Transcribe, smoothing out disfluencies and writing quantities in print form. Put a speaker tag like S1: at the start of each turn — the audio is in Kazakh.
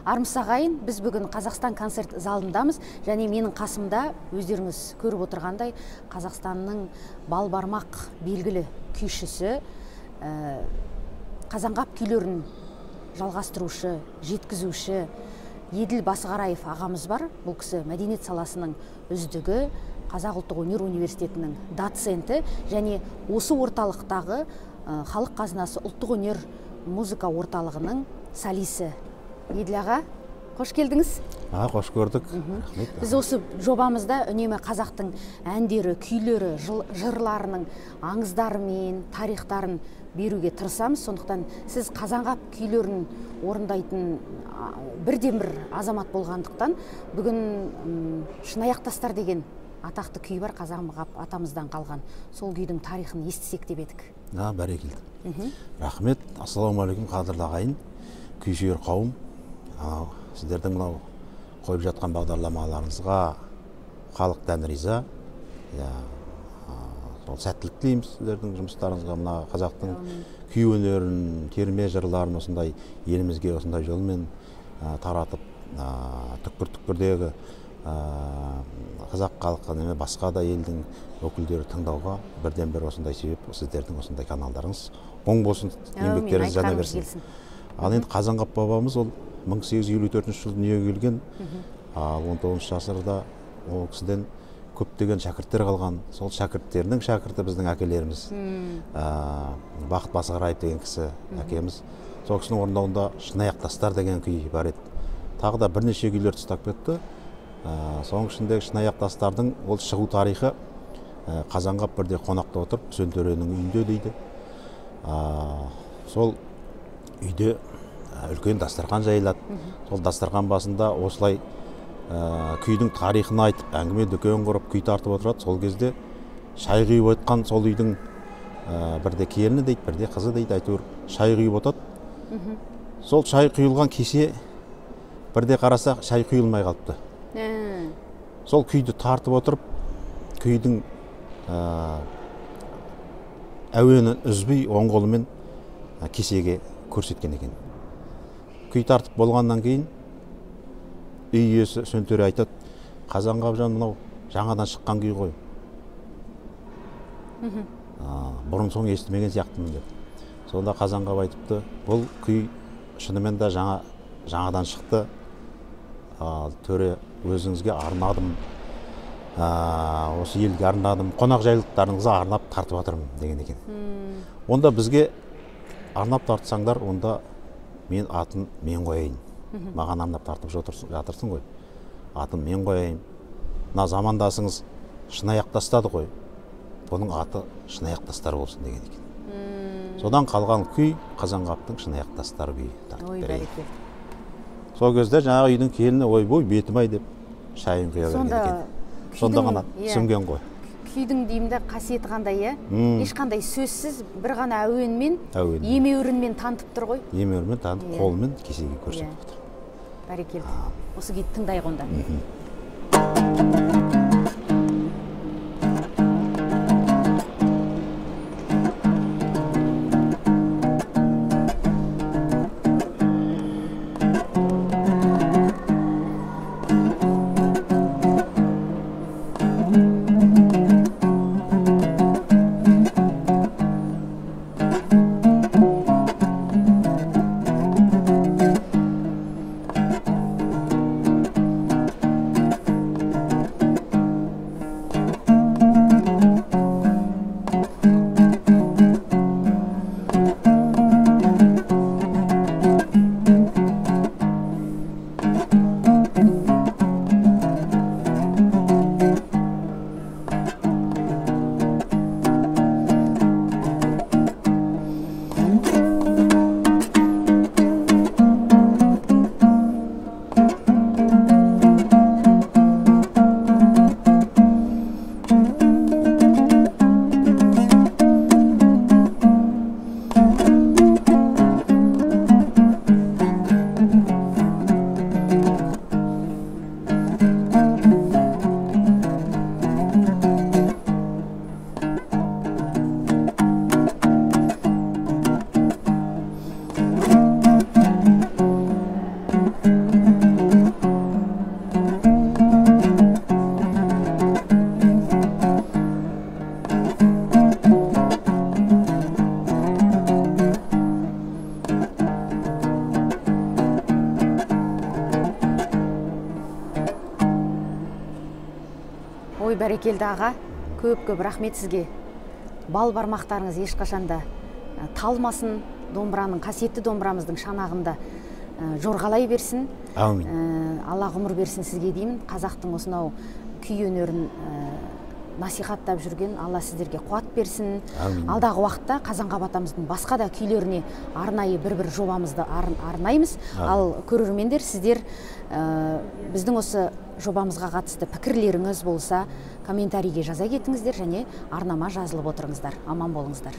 S1: Армысыз ағайын, біз бүгін Қазақстан концерт залындамыз және менің қасымда өздеріңіз көріп отырғандай Қазақстанның балбармақ белгілі күйшісі, Қазанғап күйлерін жалғастырушы, жеткізуші Еділ Басығараев ағамыз бар. Бұл кісі мәдениет саласының үздігі, Қазақ ұлттық өнер университетінің доценті және осы орталықтағы Халық қазынасы ұлттық өнер музыка орталығының солисі. Еділ аға, қош келдіңіз.
S2: Қош көрдік. Рахмет.
S1: Біз осы жобамызда үнемі қазақтың әндері, күйлері, жырларының аңыздары мен тарихтарын беруге тырысамыз. Сондықтан сіз Қазанғап күйлерін орындайтын бірден-бір азамат болғандықтан бүгін Шынаяқ тастар деген атақты күй бар, Қазанғап атамыздан қалған. Сол күйдің тарихын естісек деп едік.
S2: Бәрекелді. Рахмет. Ассалаумағалейкум, қадірлі ағайын, күйсүйер қауым. Сіздердің мынау қойып жатқан бағдарламаларыңызға халық дән риза. Сол сәттілік тілейміз сіздердің жұмыстарыңызға. Мына қазақтың күй өнерін, терме жырларын осындай елімізге осындай жолмен таратып, түкпір-түкпірдегі қазақ халқы неме басқа да елдің өкілдері тыңдауға бірден-бір осындай себеп сіздердің осындай каналдарыңыз оң болсын, еңбектеріңіз жана берсін. Ал енді Қазанғап бабамыз ол 1854 жылы дүниеге келген, ал 19 ғасырда ол кісіден көптеген шәкірттер қалған. Сол шәкірттерінің шәкірті біздің әкелеріміз, Бақыт Басығараев деген кісі әкеміз. Сол кісінің орындауында Шынаяқ тастар деген күй бар еді. Тағы да бірнеше күйлер ұстап кетті. Соның ішіндегі Шынаяқ тастардың ол шығу тарихы, Қазанғап бірде қонақта отырып Үсен төренің үйінде дейді. Сол үйде үлкен дастархан жайылады. Сол дастархан басында осылай күйдің тарихын айтып, әңгіме дүкен құрып, күй тартып отырады. Сол кезде шай құйып отқан сол үйдің бірде келіні дейді, бірде қызы дейді, әйтеуір шай құйып отырады. Сол шай құйылған кесе бірде қарасақ шай құйылмай қалыпты. Сол күйді тартып отырып, күйдің әуенін үзбей оң қолымен кесеге көрсеткен екен. Күй тартып болғаннан кейін үй иесі Үсен төре айтады: Қазанғап жан, мынау жаңадан шыққан күй ғой, бұрын соң естімеген сияқтымын деп. Сонда Қазанғап айтыпты: бұл күй шынымен де жаңадан шықты, ал төре, өзіңізге арнадым, осы елге арнадым, қонақжайлықтарыңызға арнап тартып жатырмын деген екен. Онда бізге арнап тартсаңдар, онда мен атын мен қояйын. Маған арнап тартып жатырсың ғой, атын мен қояйын. Мына замандасыңыз шынаяқ тастады ғой, бұның аты Шынаяқ тастар болсын деген екен. Содан қалған күй Қазанғаптың Шынаяқ тастар күйі тартып берейін. Сол кезде жаңағы үйдің келіні ойбой бетім-ай деп шайын құя берген екен. Сонда ғана түсінген ғой.
S1: Күйдің деймді қасиеті қандай, иә? Ешқандай сөзсіз бір ғана әуенмен, емеурінмен танытып тұр ғой.
S2: Емеурінмен танытып, қолымен кесеге көрсетіп отыр.
S1: Бәрекелді. Осы күйді тыңдайық онда. Бәрекелді, аға, көп көп рахмет сізге. Бал бармақтарыңыз ешқашанда талмасын, домбыраның, қасиетті домбырамыздың шанағында жорғалай берсін.
S2: Әумин.
S1: Алла ғұмыр берсін сізге деймін. Қазақтың осынау күй өнерін насихаттап жүрген Алла сіздерге қуат берсін.
S2: Әумин.
S1: Алдағы уақытта Қазанғап атамыздың басқа да күйлеріне арнайы бір-бір жобамызды арнаймыз. Ал көрермендер, сіздер біздің осы жобамызға қатысты пікірлеріңіз болса, комментарийге жаза кетіңіздер және арнама жазылып отырыңыздар. Аман болыңыздар.